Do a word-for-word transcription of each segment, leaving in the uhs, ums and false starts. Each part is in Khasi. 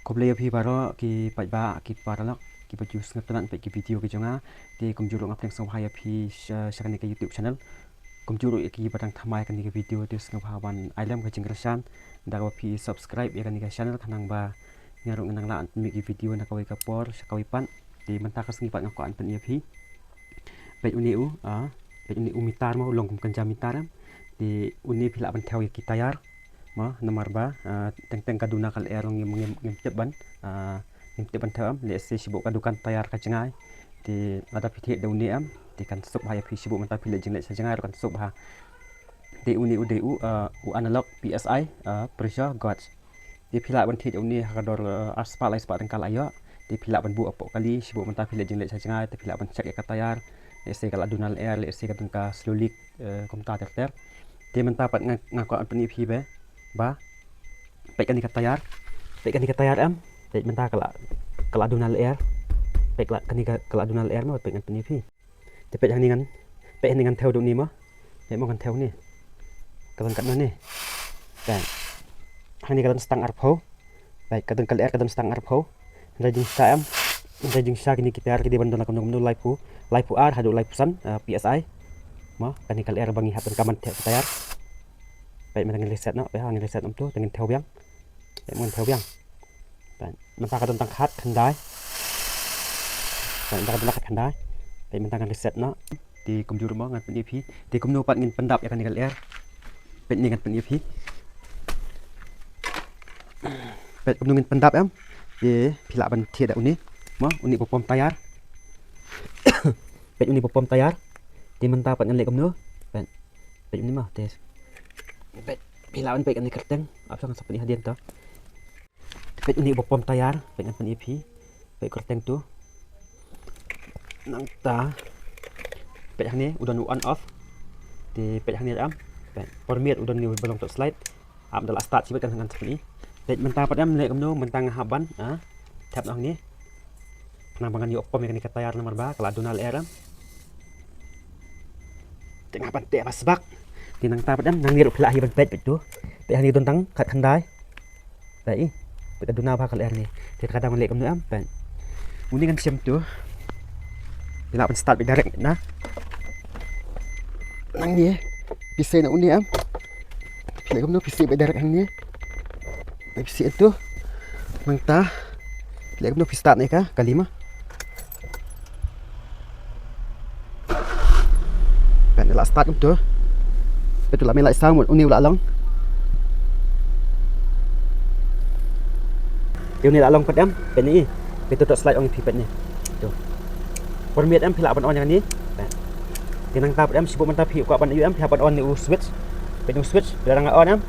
Khublei ïa phi baroh ki paidbah ki paralok kiba ju sngewtynnat peit ki video ki jong nga. Te kumjuh ruh nga pdiang sngewbha ïa phi sha, sha kane ka YouTube channel. Kumjuh ruh ïa kiba dang thymmai kane ka video te sngewbha ban ai lem ka jingkyrshan da kaba phi subscribe ïa kane ka channel khnang ba nga ruh ngan nang lah ban pynmih ki video na kawei ka por sha kawei pat. Te mynta ka sngi pat nga kwah ban pyni ïa phi. Peit une u, ah, peit une u meter mo, u long kum kynja meter em. Te une phi lah ban thew ïa ki tayar. Mo, namar ba, ah, teng teng ka duna ka lyer ngim, ngim, ngim tip ban, ah, ngim tip ban thew em. Lehse shibun ka dukan tayar ka jngai. Te lada phi thied da une em, te kan suk bha ïa phi shibun mynta phi leit jingleit sha jngai ruh kan suk bha. Te une u dei u, ah, u analog P S I, ah, pressure gauge. Te phi lah ban thied une ha ka dor, eh, ar spah lai spah tyngka la ïoh. Te phi lah ban buh hapoh kali, shibun mynta phi leit jingleit sha jngai, te phi lah ban check ïa ka tayar. Lehse ka la duna lyer, lehse ka dang ka slow leak, eh, kumta ter ter. Te mynta pat nga, nga kwah ban pyni ïa phi ba. Ba. Peit kane ka tayar. Peit kane ka tayar em. Peit mynta ka la, ka la duna lyer. Peit ka la, kane ka, ka la duna lyer mo, peit ngan pyni ïa phi. Te peit hangne ngan, peit hangne ngan thew da une mo. Peit mo ngan thew hangne. Ka don katno hangne. Peit. Hangne ka don stang arphew. Peit ka don ka lyer ka don stang arphew. Hynrei jingshisha em. Hynrei jingshisha kine ki tayar ki dei ban don la kumno kumno laiphew, laiphew ar haduh laiphew san, eh, P S I. Mo, kane ka lyer ba ngi hap ban ka man thew ka tayar. Peit mynta ngin reset noh, peit ha ngin reset noh to, te ngin thew biang. Peit mo ngin thew biang. Peit, mynta ka don tang khat khyndai. Peit, mynta ka don tang khat khyndai. Peit, mynta ngan reset noh. Te kumjuh ruh mo ngan pyni ïa phi. Te kumno pat ngin pyndap ïa kane ka lyer. Peit, une ngan pyni ïa phi. Peit, kumno ngin pyndap em. Te phi lah ban thied da une. Mo, une ba pom tayar. Peit, une ba pom tayar. Te mynta pat ngan leh kumno. Peit. Peit une mo, te. Peit, phi lah ban peit kane kyrteng. Ap sa ngan sa pyni hadien to. Peit une ba pom tayar, peit ngan pyni ïa phi. Peit kyrteng to. Nangta. Peit hangne, u don u on off. Te peit hangne em. Peit, por miet u don une ba long torch light. Ap da la start shibit kan ngan sa pyni. Peit mynta pat em leh kumno, mynta nga hap ban, ah. Thep noh hangne. Khnang ba ngan ïoh pom ïa kane ka tayar namar ba ka la duna lyer em. Te nga ban teh ba sbak. Te nangta pat em nangne ruh phi lah hi ban peit peit to. Peit hangne don tang khat khyndai. Peit i. Peit ka duna bha ka lyer ne. Te ka dang leh kumno em peit. Une ngan shem to. Phi lah ban start beit direct na. Nangne. Phi seh na une em. Phi leh kumno phi seh beit direct hangne. Phi seh to. Nangta. Phi leh kumno phi start ne ka kali ma. Peit la start kumto. Peit la me la sound mut une u la long. Te une la long pat em, peit ni. Peit to torch light ong phi peit ni. To. Por miet em phi lah ban on ïa kane. Peit. Te nangta pat em shibun mynta phi kwah ban ïoh em phi hap ban on ne u switch. Peit u switch, peit la dang on em.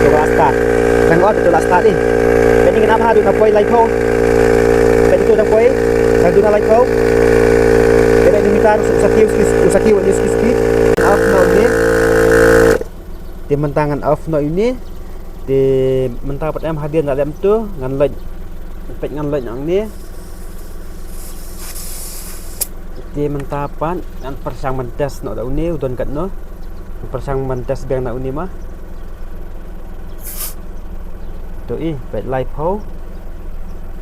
To la start. Dang on, to la start eh. Peit ni ngan ap haduh na poi laiphew. Peit to dang poi. Dang duna laiphew. Peit ni meter u sa kiew, u sa kiew, u sa kiew. Off noh ine. Te mynta ngan off noh ine. Te mynta pat em hadien la lem to ngan leit. Peit ngan leit noh ine. Te mynta pat ngan pyrshang ban test noh da une u don katno. Ngan pyrshang ban test biang na une ma. To i peit laiphew.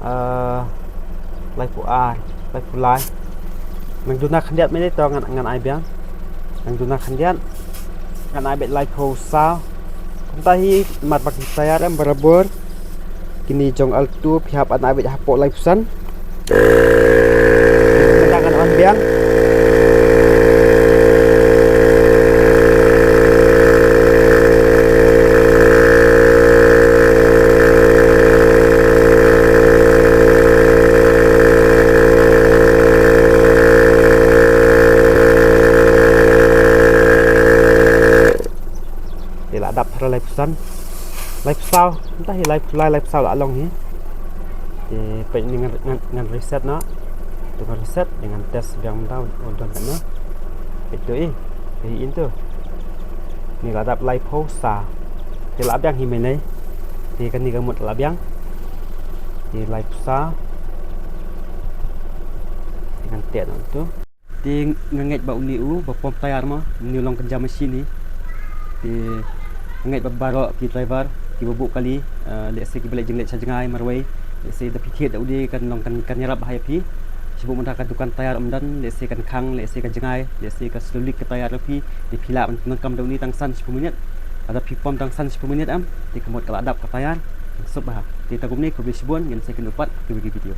Ah, laiphew ar, laiphew lai. Ngan duna khyndiat mynta to ngan, ngan ai biang. Ngan duna khyndiat. Ngan ai beit laiphew saw. Kumta hi mat bak tayar em barabor. Kine jong Alto phi hap ban ai beit hapoh laiphew san. Mynta ngan on biang. Te la dap tara laiphew san. Laiphew saw, mynta hi laiphew lai, laiphew saw la long hi. Te peit ni ngan, ngan, ngan reset noh. To ngan reset, te ngan test biang mynta u don katno. Peit to i, peit i to. Ni la dap laiphew saw. Te la biang hi mynne. Te kane ka mut la biang. Te laiphew saw. Te ngan teh noh to. Te nga ngeit ba une u ba pom tayar ma, une u long kynja machine hi. Te nga ngeit ba baroh ki driver kiba buh kali, eh, lehse kiba leit jingleit sha jngai marwei, Lehse da phi thied da u dei kan long kan, kan ïarap bha ïa phi. Shibun mynta ka dukan tyre ym don, lehse kan khang, lehse ka jngai, lehse ka slow leak ka tyre ïa phi. Te phi lah ban pyndonkam da u dei tang san shiphew minit. Lada phi pom tang san shiphew minit em, te ka mut ka la dap ka tyre, kan suk bha. Te tang kumne, khublei shibun, ngin sa ïakynduh pat ha kiwei ki video.